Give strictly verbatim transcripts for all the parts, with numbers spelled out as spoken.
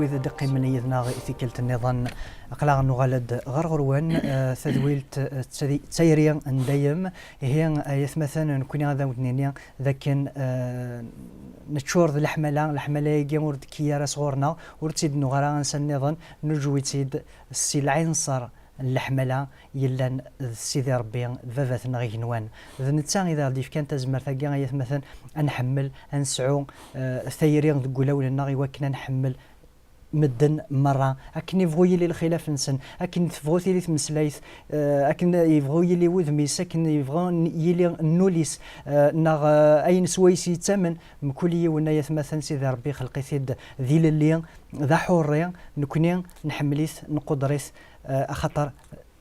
Wid d-iqqimen yid-neɣ i tikkelt nniḍen, aql-aɣ nuɣal-d ɣer ɣur-wen, eh, tadwilt, eh, d tayri n dayem. Ihi, ay atmaten, nekkni ad awen-d-nini d akken, eh, neččur d leḥmala, leḥmala-agi ur d-tekki ara sɣur-neɣ, ur tt-id-nuɣ ara ansa nniḍen, nuǧew-itt-id si lɛinṣer n leḥmala yellan d Sidi Ṛebbi, d Baba-tneɣ igenwan. D netta i d aɣ-d-yefkan tazmert-agi, ay atmaten, ad nḥemmel, ad nesɛu, eh, tayri deg wulawen-nneɣ i wakken ad nḥemmel medden merra, akken yebɣu yili lxilaf-nsen, akken tebɣu tili tmeslayt, eh, akken yebɣu yili wudem-is, akken yebɣu n-, yili nnul-is, eh, neɣ, eh, ayen swayes yettamen, mkul yiwen, ay atmaten, Sidi Ṛebbi ixleq-it-id d ilelli, d aḥurri, nekni nḥemmel-it, nquder-it, eh, axaṭer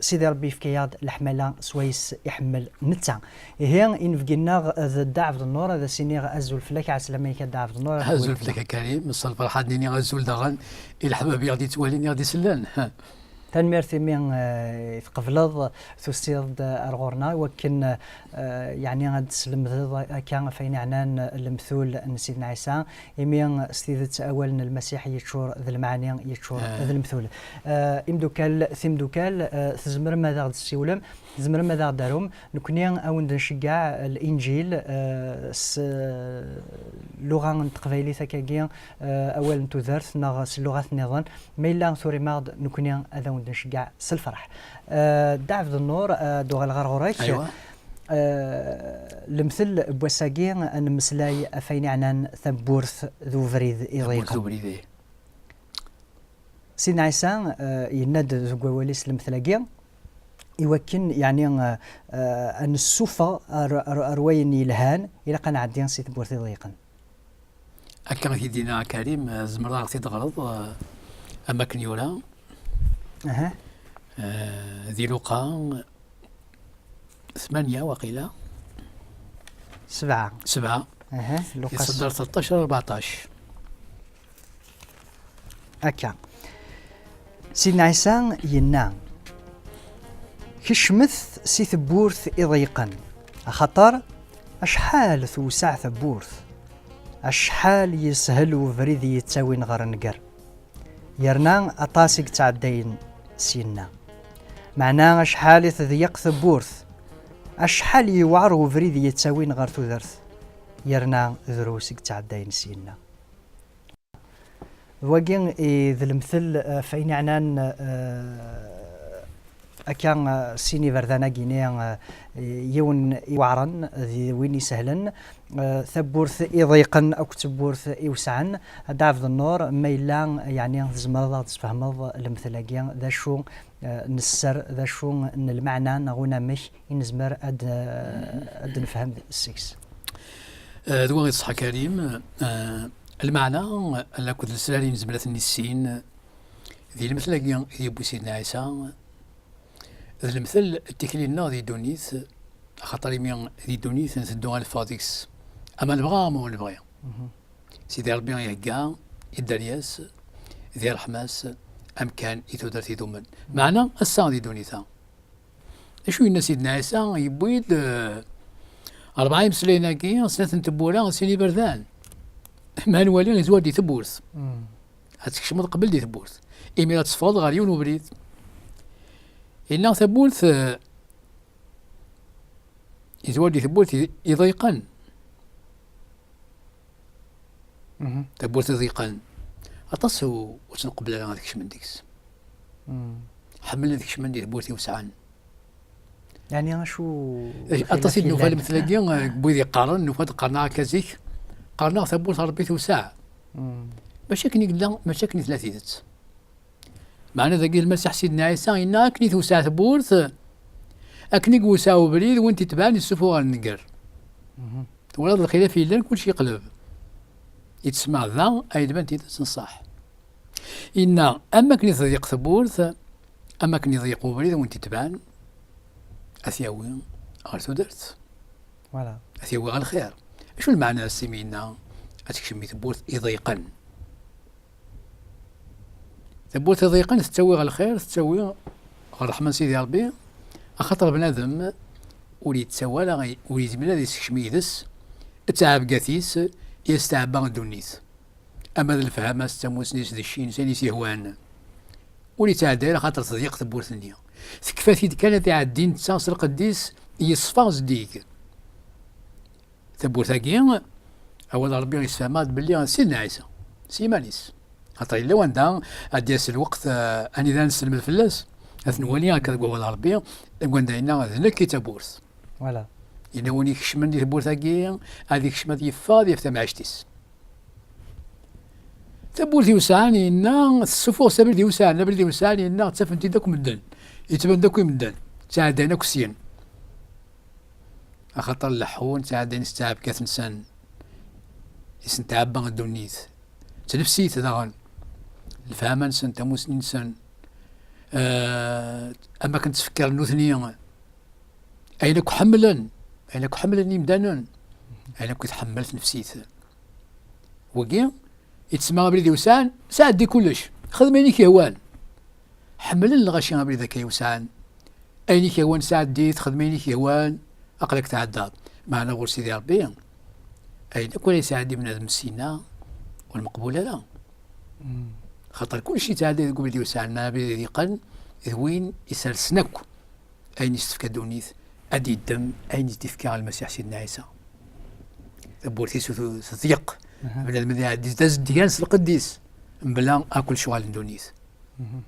Sidi Ṛebbi yefka-yaɣ-d leḥmala swayes iḥemmel netta. Ihi, inebgi-nneɣ d Dda Ɛebdennur, ad as-iniɣ azul fell-ak, ɛeslama-k a Dda Ɛebdennur. Azul fell-ak a Karim, s lferḥ ad d-iniɣ azul daɣen i leḥbab i ɣ-d-yettwalin, i ɣ-d-isellen. Tanemmirt imi, eh, tqebleḍ, tusiḍ-d ar ɣur-neɣ, i wakken, eh, yeɛni ad d-teslemdeḍ akka ɣef wayen yeɛnan lemtul n Sidna Ɛisa. Imi s tidet awal n Lmasiḥ yeččur d lmeɛni, yeččur d lemtul. Eh, imdukal, timdukal, eh, tzemrem ad aɣ-d-tessiwlem, tzemrem ad aɣ-d-tarum. Nekni a wen-d-nceggeɛ Linǧil, eh, s, eh, lluɣa n teqbaylit akkagi, eh, awal n tudert, neɣ s lluɣat nniḍen. Ma yella turim-aɣ-d, nekni ad awen-d-nceggeɛ s lferḥ. Eh, Dda Ɛebdennur, eh, ad uɣaleɣ ɣer ɣur-k. Aywa. Eh, lemtel n wass-agi, ad nemmeslay ɣef wayen yeɛnan tawwurt d ubrid iḍeyqen. Tawwurt d ubrid, ih. Sidna Ɛisa, eh, yenna-d deg wawal-is lemtel-agi, i wakken, yeɛni, eh, eh, ad nessufeɣ ar, ar, ar wayen yelhan, ilaq ad nɛeddi si tewwurt iḍeyqen. Akka i t-id-yenna Karim, eh, tzemreḍ ad ɣ-t-id-teɣreḍ, eh, am akken yura. Aha. Eh, di Luqa, tmanya waqila. Sebɛa. Sebɛa. Aha, Luqa. Iṣedder tleṭṭac ar rbeɛṭac. Akka. Sidna Ɛisa yenna: "Kecmet si tewwurt iḍeyqen, axaṭer acḥal tewseɛ tewwurt, acḥal yeshel ubrid yettawin ɣer nnger. Yerna aṭas i yettɛeddayen syenna. Meɛna acḥal i teḍyeq tewwurt, acḥal yewɛer ubrid yettawin ɣer tudert, yerna drus i yettɛeddayen syenna." D wagi i d lemtel, eh, ɣef wayen yeɛnan, eh, akka, eh, sin iberdan-agi-ni, eh, yiwen iweɛren d win isehlen, eh, tawwurt iḍeyqen akked tewwurt iwesɛen. Dda Ɛebdennur, ma yella, yeɛni, tzemreḍ ad ɣ-d-tesfehmeḍ lemtel-agi, d acu, eh, n sser, d acu n lmeɛna neɣ unamek i nezmer ad, eh, ad d-nefhem seg-s? Eh, d wa i d ṣṣeḥ, Karim. Eh, lmeɛna akked lesrar i nezmer ad ten-nissin di lemtel-agi i d-yewwi Sidna Ɛisa, d lemtel n tikli-nneɣ di ddunit, axaṭer imi di ddunit nteddu ad neffeɣ deg-s, ama nebɣa ama ur nebɣi. Mhm. Sidi Ṛebbi ihegga i dderya-s, di ṛṛeḥma-s, amkan i tudert idumen. Meɛna ass-a di ddunit-a, d acu yenna Sidna Ɛisa? Yewwi-d, eh, rebɛa imeslayen-agi, snat n tewwura, sin iberdan. Ma nwali, yezwar di tewwurt. Mm. Ad tkecmeḍ qbel di tewwurt. Imir ad teffɣeḍ ɣer yiwen ubrid. Yenna tawwurt, eh, yezwar di tewwurt i-, iḍeyqen. Mhm. Tawwurt iḍeyqen. Aṭas ur, ur ttneqbel ara ad kecmen deg-s. Mm. Ḥemmlen ad kecmen di tewwurt iwesɛen. Yeɛni acu? Aṭas i d-nufa lemtel-agi, eh, n wid yeqqaren, nufa-d qqaren akka zik, qqaren-aɣ tawwurt n Ṛebbi tewseɛ. Mm. Mačči akken i yella, mačči akken i tella tidet. Meɛna dagi Lmasiḥ Sidna Ɛisa yenna akken i tewseɛ tewwurt, akken i yewseɛ ubrid, win t-itebɛen yessufuɣ ɣer nnger. Mhm. Twalaḍ lxilaf yellan, kulci yeqleb. I tesmaɛd da ay d-tban tidet n ṣṣeḥ. Yenna, am akken i teḍyeq tewwurt, am akken iḍyeq ubrid, win t-itebɛen, ad t-yawi ɣer tudert. Voilà. Ad t-yawi ɣer lxir. Acu lmeɛna-s imi yenna ad tekcem i tewwurt iḍeyqen? Tawwurt iḍeyqen tettawi ɣer lxir, tettawi ɣer ṛṛeḥma n Sidi Ṛebbi, axaṭer bnadem ur yettawi ara, ur yezmir ad yessekcem yid-s ttɛebga-t-is i as-tɛebba ddunit. ama d lefhama-s d tamusni-s d cci-ines ayen i s-yehwan. Ur yettɛeddi ara, xaṭer teḍyeq tewwurt-nni. Tekfa-t-id kan ad iɛeddi netta s lqedd-is, yeṣfa zeddig. Tawwurt-agi, awal Ṛebbi yessefhem-aɣ-d belli d Sidna Ɛisa, s yiman-is. Xaṭer yella wanda ad d-yas lweqt, eh, anida ad nesselmed fell-as, ad t-nwali akka deg wawal Ṛebbi, deg wanda yenna: "D nekk i d tawwurt." Voilà. Yenna: "Win ikecmen di tewwurt-agi, ad ikcem, ad yeffeɣ, ad yaf tamɛict-is." Tawwurt iwesɛen, yenna, tessufuɣ s abrid iwesɛen, abrid iwesɛen, yenna, ttafen-t-id akk medden, yettban-d akk i medden, ttɛeddayen akk syin. Axaṭer leḥḥun, ttɛeddayen s ttɛebgat-nsen, i sen-tɛebba ddunit. Ttnefsit daɣen, lefhama-nsen, tamusni-nsen, eh, am akken ttfekkiren nutni, ayen akk ḥemmlen, ayen akk ḥemmlen imdanen, ayen akk i tḥemmel tnefsit. Wagi, yettsemma abrid iwesɛen, sɛeddi kullec, xdem ayen i k-yehwan. Ḥemmlen lɣaci abrid akka iwesɛen. Ayen i k-yehwan sɛeddi-t, xdem ayen i k-yehwan, aql-ak tɛeddaḍ. Meɛna ɣur Sidi Ṛebbi, ayen akk ara yesɛeddi bnadem syin-a, ur meqbul ara. Mm. Xaṭer kullec yettɛedday deg ubrid iwesɛen, neɣ abrid iḍiqen, d win isersen akk ayen i s-tefka ddunit, ad d-yeddem ayen i s-d-ifka Lmasiḥ Sidna Ɛisa. Tawwurt-is ur tu-, teḍyeq. Aha. Bnadem ad iɛeddi d azedgan s lqedd-is, mebla akk lecɣal n ddunit. Mhm.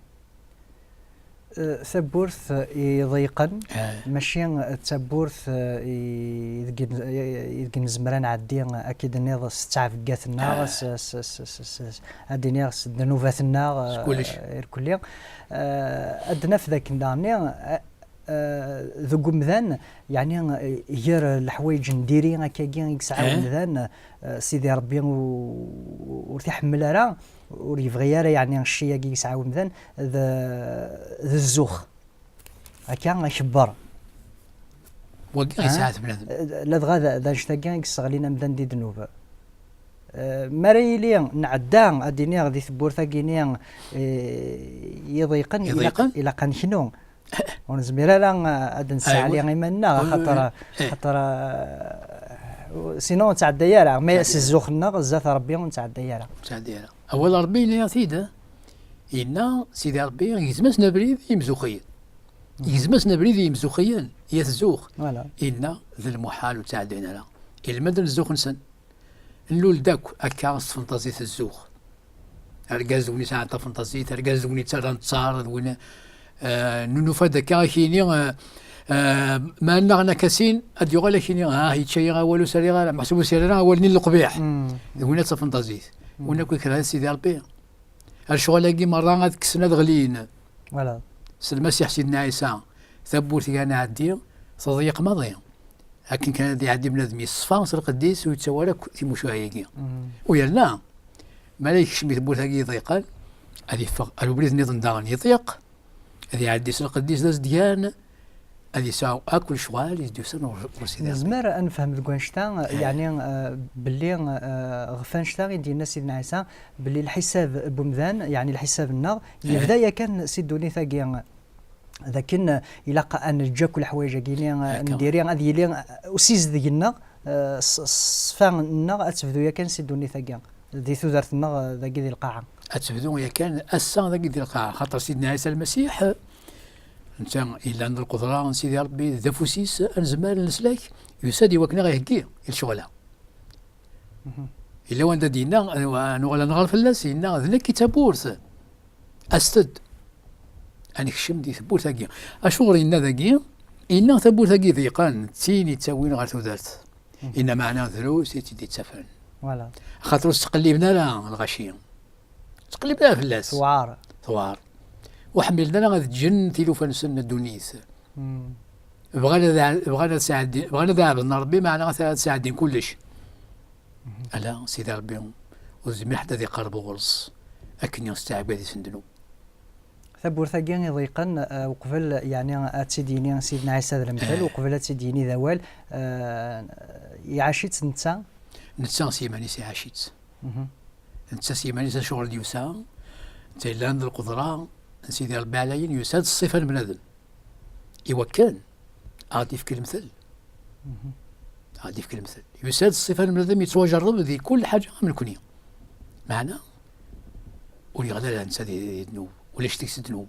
Eh, tawwurt, eh, iḍeyqen, eh, mačči d tawwurt, eh, i, i deg, i deg nezmer ad nɛeddi, eh, akka i d-tenniḍ, s ttɛebgat-nneɣ, eh, s, s, s, s, s, ad d-iniɣ s ddnubat-nneɣ, s kullec, eh, irkelli. Eh, ad d-naf dakken daɣen, eh, eh, deg umdan, yeɛni, eh, gar leḥwayeǧ n diri akkagi i yesɛa, eh, umdan, eh, Sidi Ṛebbi u-, ur t-iḥemmel ara, ur yebɣi ara, yeɛni, cci-agi yesɛa umdan, d, d zzux. Akka, akebber. Wagi, ah, yesɛa-t bnadem. Eh, ladɣa d, d anect-agi i yesseɣlin amdan di ddnub. Eh, mi ara yili nɛedda, ad d-iniɣ, di tewwurt-agi-ni, eh, iḍeyqen, ilaq, iḍeyqen? Ilaq ad neknu. Ur nezmir ara, eh, ad nesseɛli, aywa, iman-nneɣ, ur, axaṭer, eh, axaṭer, eh, sinon ur nettɛedday ara. Ma s zzux-nneɣ, zdat Ṛebbi, ur nettɛedday ara. Ur nettɛedday ara. Awal Ṛebbi yenna-yaɣ-t-id, yenna Sidi Ṛebbi, gezm-asen abrid i yimzuxxiyen. Mhm. Gezm-asen abrid i yimzuxxiyen, i at zzux. Voilà. Yenna, d lmuḥal ur ttɛeddayen ara. Ilmend n zzux-nsen. Nlul-d akk akka s tfenṭazit n zzux. Argaz d win yesɛan tafenṭazit, argaz d win yettarran ttaṛ, d win, eh, nufa-d akka, ad k-yini, eh, eh, ma nnaɣen akka sin, ad d-yuɣal ad k-yini, ah, yečča-yi awal ur s-rriɣ ara, meḥsub ur s-yerri ara awal-nni n leqbiḥ. Mm. D win d tafenṭazit. Mm. Win akk ikerhen Sidi Ṛebbi. Ar lecɣal-agi merra ad kksen, ad ɣlin. Voilà. S Lmasiḥ Sidna Ɛisa, tawwurt gar nɛeddi, teḍyeq maḍi. Akken kan ad iɛeddi bnadem yeṣfa s lqedd-is, ur yettawi ara akk timucuha-agi. Mhm. U yerna, mi ara yekcem i tewwurt-agi iḍeyqen, ad yeffeɣ ar ubrid nniḍen daɣen yeḍyeq, ad iɛeddi s lqedd-is d azedgan, ad yesɛu akk lecɣal i s-d-yusan ɣur, ɣur Sidi Ṛebbi. Nezmer ad nefhem deg wanect-a, eh, yeɛni, eh, belli, eh, ɣef wanect-a i d-yenna Sidna Ɛisa, belli lḥisab n umdan, yeɛni lḥisab-nneɣ, eh, yebda yakan si ddunit-agi. D akken, eh, ilaq ad neǧǧ akk leḥwayeǧ-agi-ni, eh, akka, n diri, ad yili, eh, usizdeg-nneɣ, eh, s-, ṣṣfa-nneɣ ad tebdu yakan si ddunit-agi, di tudert-nneɣ, eh, dagi di lqaɛa. Ad tebdu yakan ass-a dagi di lqaɛa, xaṭer Sidna Ɛisa Lmasiḥ, netta yellan d lqudra n Sidi Ṛebbi, d afus-is, ad nezmer leslak, yusa-d i wakken ad ɣ-iheggi i lecɣal-a. Mhm. Yella wanda d-yenna, ad nuɣal ad nɣer fell-as, yenna, d nekk i d tawwurt. Aset-d. Ad nekcem di tewwurt-agi. Acuɣer yenna dagi? Yenna tawwurt-agi ḍiqen, d tin yettawin ɣer tudert. Mhm. Yenna meɛna drus i tt-id-yettafen. Voilà. Axaṭer ur ttqelliben ara lɣaci. Ttqelliben ara fell-as. Tewɛer. Tewɛer. Ur ḥmilen ara ad ǧǧen tilufa-nsen n ddunit. Mm. Bɣan ad, bɣan ad sɛeddin, bɣan ad ɛebden Ṛebbi, meɛna ad sɛeddin kullec. Mhm. Ala, Sidi Ṛebbi, ur yezmir ḥedd ad iqerreb ɣur-s akken s ttɛebga di sendnu. Tawwurt-agi iḍeyqen, eh, uqbel, yeɛni, ad tt-id-yini Sidna Ɛisa d lemtel, eh, uqbel ad tt-id-yini d awal, eh, iɛac-itt netta? Netta s yiman-is iɛac-itt. Mhm. Netta s yiman-is acuɣer d-yusa, netta yellan d lqudra n Sidi Ṛebbi Ɛlayen, yusa-d ṣṣifa n bnadem. Iwakken ad ɣ-d-yefk lemtel. Mhm. Ad ɣ-d-yefk lemtel. Yusa-d ṣṣifa n bnadem yettwajerreb di kull ḥaǧa am nekni. Meɛna, ur yeɣli ara netta di, di ddnub, ulac deg-s ddnub.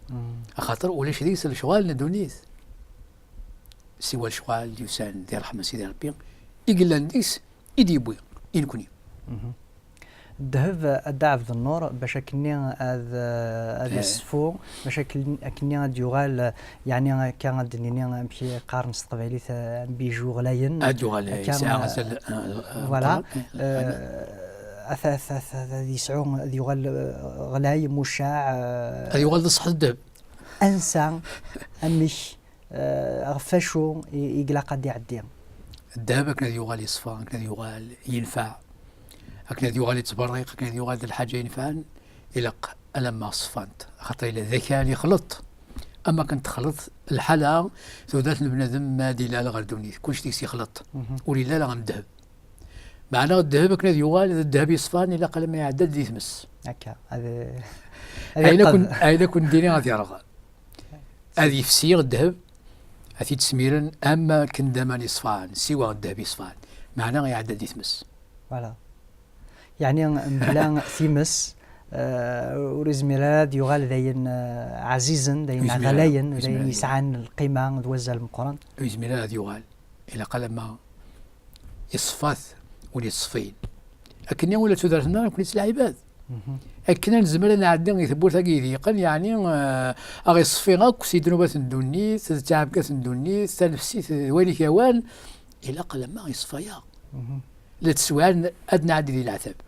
Axaṭer ulac deg-s lecɣal n ddunit. Siwa lecɣal d-yusan di ṛṛeḥma n Sidi Ṛebbi, i yellan deg-s, i d-yewwi i nekni. Ddheb, a Dda Ɛebdennur, bac akkenni ad, ad iṣeffu, bac akken, akkenni ad d-yuɣal, yeɛni akka ad d-nini amek i qqaren s teqbaylit, eh, am bijou ɣlayen. Ad d-yuɣal, eh, yesɛa azal, eh, eh, voilà. Meqqar, eh, eh, ad, ad, ad, ad yesɛu, ad yuɣal, eh, ɣlay, mucaɛ, eh, ad yuɣal d ṣṣeḥ ddheb. Ansa, amek, eh, ɣef wacu i, i ilaq ad iɛeddi? Ddheb akken ad yuɣal yeṣfa, akken ad yuɣal yenfeɛ, akken ad yuɣal yettberriq, akken ad yuɣal d lḥaǧa yenfɛen, ilaq alamma ṣeffan-t. Axaṭer yella d akal ixleṭ. Am akken texleḍ lḥala, tudert n bnadem ma ad ilal ɣer ddunit, kullec deg-s ixleṭ. Ur ilal am ddheb. Meɛna ddheb akken ad yuɣal d ddheb yeṣfan, ilaq alamma iɛedda-d di tmes. Akka, ad, ad ayen iqqed. Akun, ayen akun dini ad yerɣ. Ad yefsi ddheb, ad t-id-smiren am akken d aman yeṣfan, siwa ddheb yeṣfan. Meɛna iɛedda di tmes. Voilà. Yeɛni, mebla times, eh, ur yezmir ara ad yuɣal d ayen, eh, ɛzizen, d ayen ɣlayen, d ayen yesɛan lqima d wazal meqqren. Ur yezmir ara ad yuɣal. Ilaq alamma yeṣfa-t win yeṣfin. Akkenni ula d tudert-nneɣ nekkni s lɛibad. Akken ad nezmer ad nɛeddi i tewwurt-agi idiqen, yeɛni, eh, a ɣ-iṣeffi akk si ddnubat n ddunit, d ttɛebga n ddunit, tanefsit, d wayen i k-yehwan, ilaq alamma yeṣfa-yaɣ. La teswiɛen ad nɛeddi di leɛtab.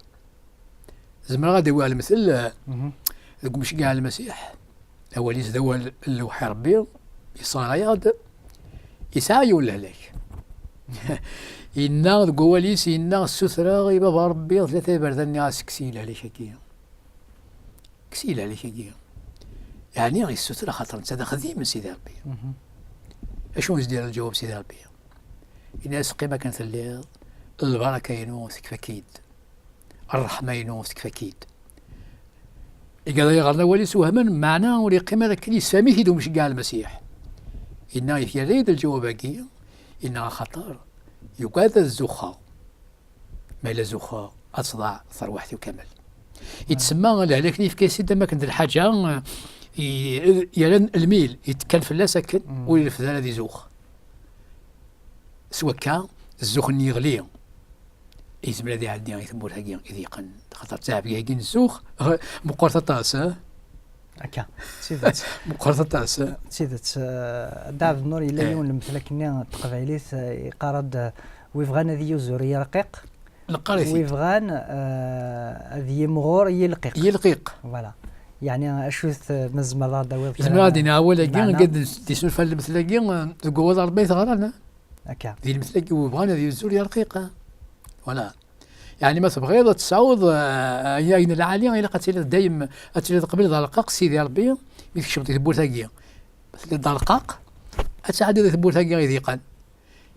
Zemreɣ ad d-awiɣ lemtel, eh, deg umceggeɛ n Lmasiḥ. Awal-is d awal n lewḥi Ṛebbi, yesɣaray-aɣ-d, yesɛa yiwen lehlak. Yenna deg wawal-is, yenna, ssutreɣ i Baba Ṛebbi tlata iberdan-nni, kkes-iyi lehlak-agi. Kkes-iyi lehlak-agi. Yeɛni yessuter axaṭer netta d axdim n Sidi Ṛebbi. Acu i s-d-yerra lǧawab Sidi Ṛebbi? Yenna-yas, qqim akken telliḍ, lbaraka-inu tekfa-k-id. Ṛṛeḥma-inu tekfa-k-id. Igad ay ɣer awal-is wehmen, meɛna ur yeqqim ara akken, yessefhem-it-id umceggeɛ Lmasiḥ. Yenna, yerra-yi-d lǧawab-agi, yenna, axaṭer yugad ad zuxxeɣ. Ma yella zuxxeɣ, ad tḍaɛ terwiḥt-iw kamel. Yettsemma lehlak-nni yefka-yas-id am akken d lḥaǧa, i, yerran lmil, yettekkan fell-as akken ur ireffed ara di zux. S wakka, zzux-nni yeɣli. Yezmer ad iɛeddi i tewwurt-agi idiqen, xaṭer ttɛebga-agi n zzux, meqqret aṭas, eh? Akka, d tidet. Meqqret aṭas, eh? D tidet, eh, Dda Ɛebdennur, yella yiwen lemtel akkenni n teqbaylit, eh, yeqqar-d, eh, wi bɣan ad yuzur i rqiq, neqqar-it-id. Wi bɣan, eh, ad yimɣur i lqiq. I lqiq. Voilà. Yeɛni, acu-t, eh, ma tzemreḍ ad d-tawiḍ kra? Zemreɣ ad d-iniɣ awal-agi, meɛna, anda d-, d-yesnulfa lemtel-agi, eh, deg wawal Ṛebbi i t-ɣran, eh? Akka. Di lemtel-agi, wi bɣan ad yuzur i rqiq, eh? Voilà. Yeɛni ma tebɣiḍ ad tesɛuḍ, eh, ayen lɛali, ilaq ad tiliḍ dayem, ad tiliḍ qbel d arqaq Sidi Ṛebbi, mi tkecmeḍ i tewwurt-agi. Ma telliḍ d arqaq, ad tɛeddiḍ i tewwurt-agi idiqen.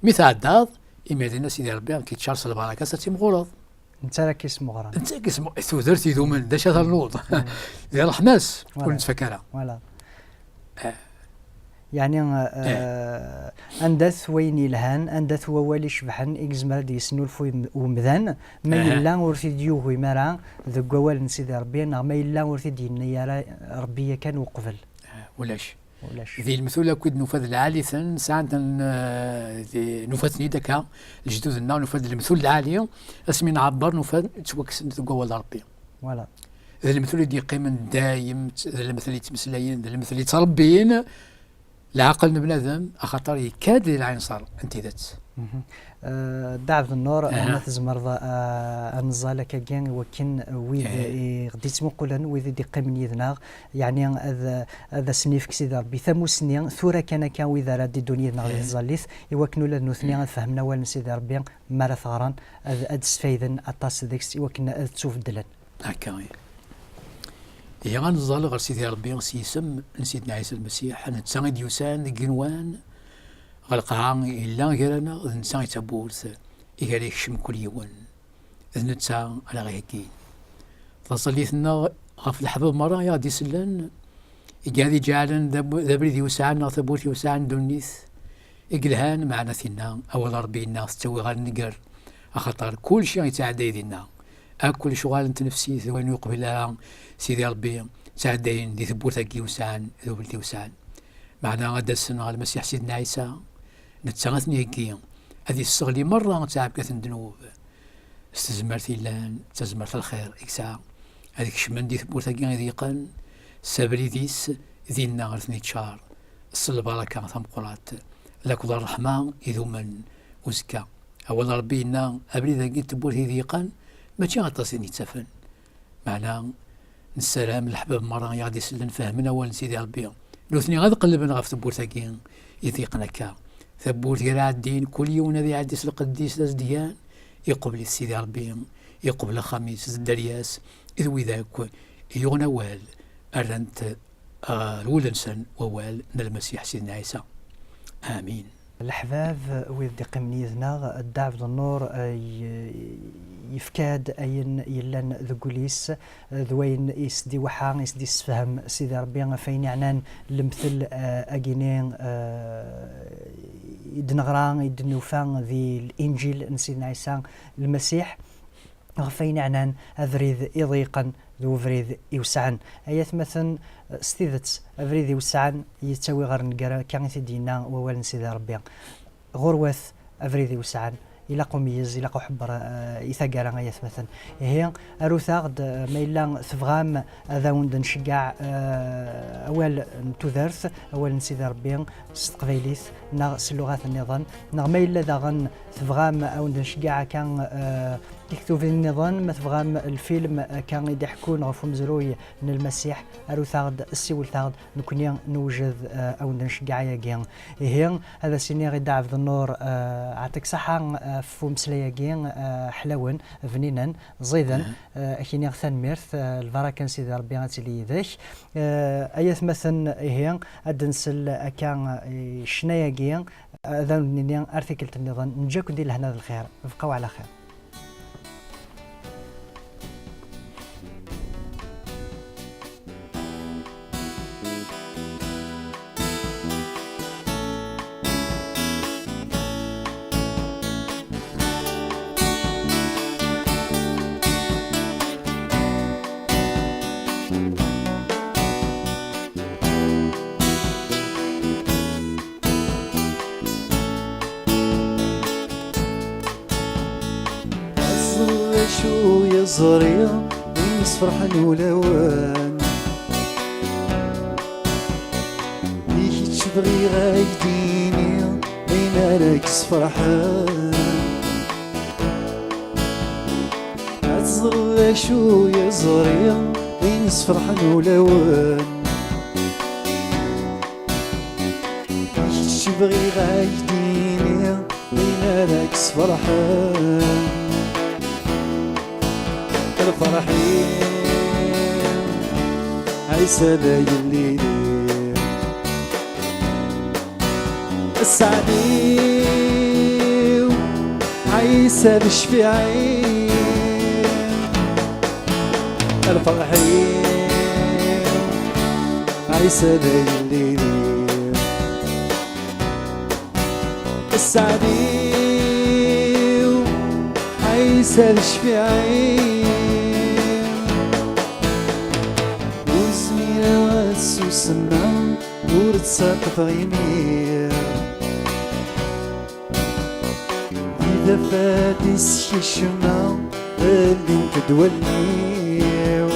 Mi tɛeddaḍ, imir dinna Sidi Ṛebbi ad k-iččar s lbaraka, ad timɣureḍ. Netta ara k-ismeɣren. Netta ara k-ismeɣ-, tudert idumen, d acu ara ternuḍ? Di ṛṛeḥma-s, ur nettfak ara. Voilà. Eh. Yeɛni, eh, anda-t wayen yelhan, anda-t wawal icebḥen i yezmer ad d-yesnulfu im-, umdan, ma yella ur t-id-yugim ara deg wawal n Sidi Ṛebbi, neɣ ma yella ur t-id-yenni ara Ṛebbi yakan uqbel? Eh, ulac. Ulac. Di lemtul akk i d-nufa d lɛali-ten, sɛan-ten, eh, di, nufa-ten-id akka, lejdud-nneɣ, nufa-d lemtul lɛali, asmi nɛebber, nufa ttwakksen deg wawal n Ṛebbi. Voilà. D lemtel i d-yeqqimen dayem, d lemtel yettmeslayen, d lemtel yettrebbin leɛqel n bnadem, axaṭer yekka-d di lɛinṣer n tidet. Eh, Dda Ɛebdennur, ma tzemreḍ, eh, ad neẓẓal akkagi i wakken wid i ɣ-d-ittmuqulen, wid i d-iqqimen yid-neɣ, yeɛni ad, ad asen-yefk Sidi Ṛebbi tamussni, tura kan akka, wid ara d-iddun yid-neɣ di tẓallit, i wakken ula d nutni ad fehmen awal n Sidi Ṛebbi, mi ara t-ɣren, ad, ad sfayden aṭas deg-s, i wakken ad ttubeddlen. Akka i. Ihi, ad neẓẓal ɣer Sidi Ṛebbi s yisem n Sidna Ɛisa Lmasiḥ, netta i d-yusan deg igenwan, ɣer lqaɛa yella gar-aneɣ, d netta i d tawwurt i gar ikcem kul yiwen. D netta ara ɣ-iheggin taẓallit-nneɣ ɣef leḥbab merra i aɣ-d-isellen, i ad iǧeɛlen d ab-, d abrid iwesɛen neɣ tawwurt iwesɛen n ddunit i yelhan, meɛna tinna, awal Ṛebbi yenna tettawi ɣer nnger, axaṭer kulci yettɛedday dinna. akk lecɣal n tnefsit d wayen ur yeqbil ara Sidi Ṛebbi, ttɛeddayen di tewwurt-agi iwesɛen d ubrid iwesɛen. Meɛna ad d-asen ɣer Lmasiḥ Sidna Ɛisa, netta ad ten-yeggi, ad yesseɣli merra ttaɛebga n ddnub. S tezmert yellan, d tazmert n lxir i yesɛa, ad kecmen di tewwurt-agi iḍeyqen, s abrid-is, dinna ara ten-iččar s lbaraka tameqqrant, lakked ṛṛeḥma idumen uzekka. Awal n Ṛebbi yenna, abrid-agi n tewwurt iḍeyqen, mačči aṭas i ten-yettafen. Meɛna, nessaram leḥbab merra i aɣ-d-isellen fehmen awal n Sidi Ṛebbi. Nutni ad qellben ɣef tewwurt-agi iḍeyqen akka. Tawwurt gar iɛeddin, kul yiwen ad iɛeddi s lqedd-is d azedgan, iqubel-it Sidi Ṛebbi, iqubel axxam-is d dderya-s, d wid akk yuɣen awal, rran-t ɣer wul-nsen wawal n Lmasiḥ Sidna Ɛisa. Amin. Leḥbab, wid d-iqqimen yid-neɣ, Dda Ɛebd Nnur, eh, y-, yefka-d ayen yellan deg wul-is, eh, d wayen i s-d-iweḥḥa, i s-d-issefhem Sidi Ṛebbi ɣef wayen yeɛnan lemtel, eh, agini, eh, i d-neɣra, i d-nufa di Linǧil n Sidna Ɛisa Lmasiḥ. Ɣef wayen yeɛnan abrid iḍeyqen d ubrid iwesɛen. Ay atmaten, s tidet, abrid iwesɛen yettawi ɣer nnger, akka i t-id-yenna wawal n Sidi Ṛebbi. Ɣurwat abrid iwesɛen, ilaq umeyyez, ilaq uḥebber, eh, i taggara, ay atmaten. Ihi, arut-aɣ-d, eh, ma yella tebɣam ad awen-d-nceggeɛ, eh, awal n tudert, awal n Sidi Ṛebbi s teqbaylit neɣ s lluɣat nniḍen, neɣ ma yella daɣen tebɣam ad awen-d-nceggeɛ akka, eh, tiktubin nniḍen, ma tebɣam lfilm akka i d-iḥekkun ɣef umezruy n Lmasiḥ, arut-aɣ-d, ssiwlet-aɣ-d, nekkni newjed, eh, ad wen-d-nceggeɛ ayagi. Ihi, ad as-iniɣ i Dda Ɛebd Nnur, eh, ɛṭik ṣaḥa, eh, ɣef umeslay-agi, eh, ḥlawen, bninen, ẓiden, eh, ad k-iniɣ tanemmirt, eh, lbaraka n Sidi Ṛebbi ad tili yid-k. Eh, ay atmaten, ihi, ad d-nsel akka, eh, i ccna-agi, ad awen-d-nini ar tikkelt nniḍen, neǧǧa-ken di lehna d lxir, bqaw ɛla xir. Aẓ d acu yeẓri, win sferḥen ulawen. I kečč bɣiɣ ad k-d-iniɣ ayen ara k-sferḥen. Ad teẓreḍ d acu yeẓri, win sferḥen ulawen. Kečč bɣiɣ ad k-d-iniɣ win ara k-sferḥen. Lferḥ-iw, Ɛisa d agellid-iw. Sseɛd-iw, Ɛisa d ccfiɛ-iw. Lferḥ-iw, Ɛisa d agellid-iw. Sseɛd-iw, Ɛisa d ccfiɛ-iw. Ur zmireɣ ad susmeɣ, ur ttaṭṭfeɣ imir. Di tafat-is kecmeɣ, ldint-d wallen-iw.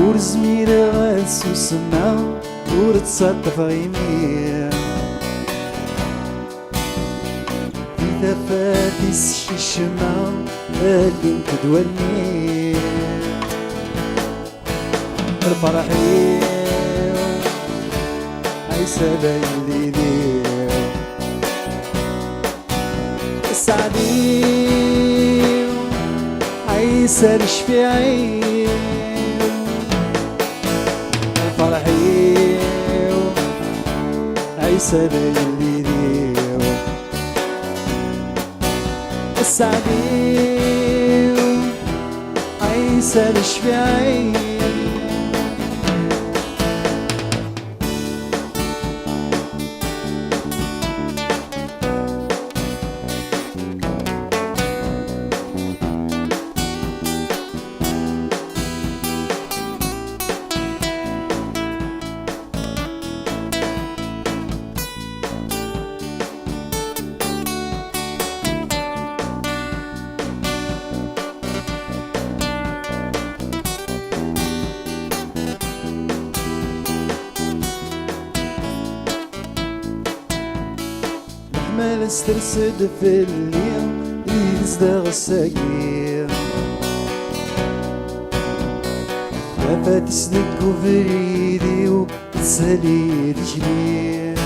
Ur zmireɣ ad susmeɣ, ur ttaṭṭfeɣ imir. Di tafat-is kecmeɣ, ldint-d wallen-iw. Lferḥ-iw, Ɛisa d agellid-iw. Sseɛd-iw, Ɛisa d ccfiɛ-iw. Lferḥ-iw, Ɛisa d agellid-iw. Sseɛd-iw, Ɛisa d ccfiɛ-iw. Meḥmala ters-d fell-i, i tezdeɣ ass-agi. Tafat-is deg ubrid-iw, tettali tikli.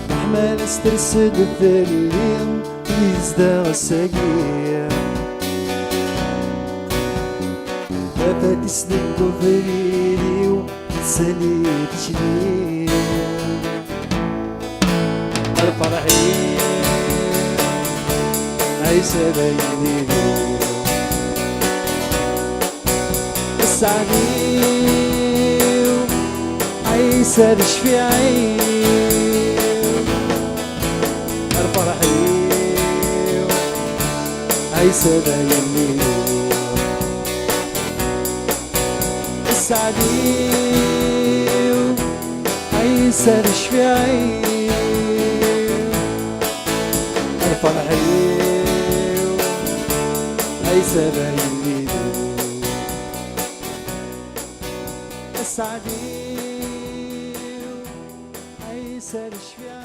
Meḥmala ters-d fell-i, i tezdeɣ ass-agi. Tafat-is deg ubrid-iw, tettali tikli. Lferḥ-iw, Ɛisa d agellid-iw. Sseɛd-iw, Ɛisa d ccfiɛ-iw. Lferḥ-iw, Ɛisa d agellid-iw. Sseɛd-iw, Ɛisa d ccfiɛ-iw. Lferḥ-iw, Ɛisa d agellid-iw. Sseɛd-iw, Ɛisa d ccfiɛ-iw.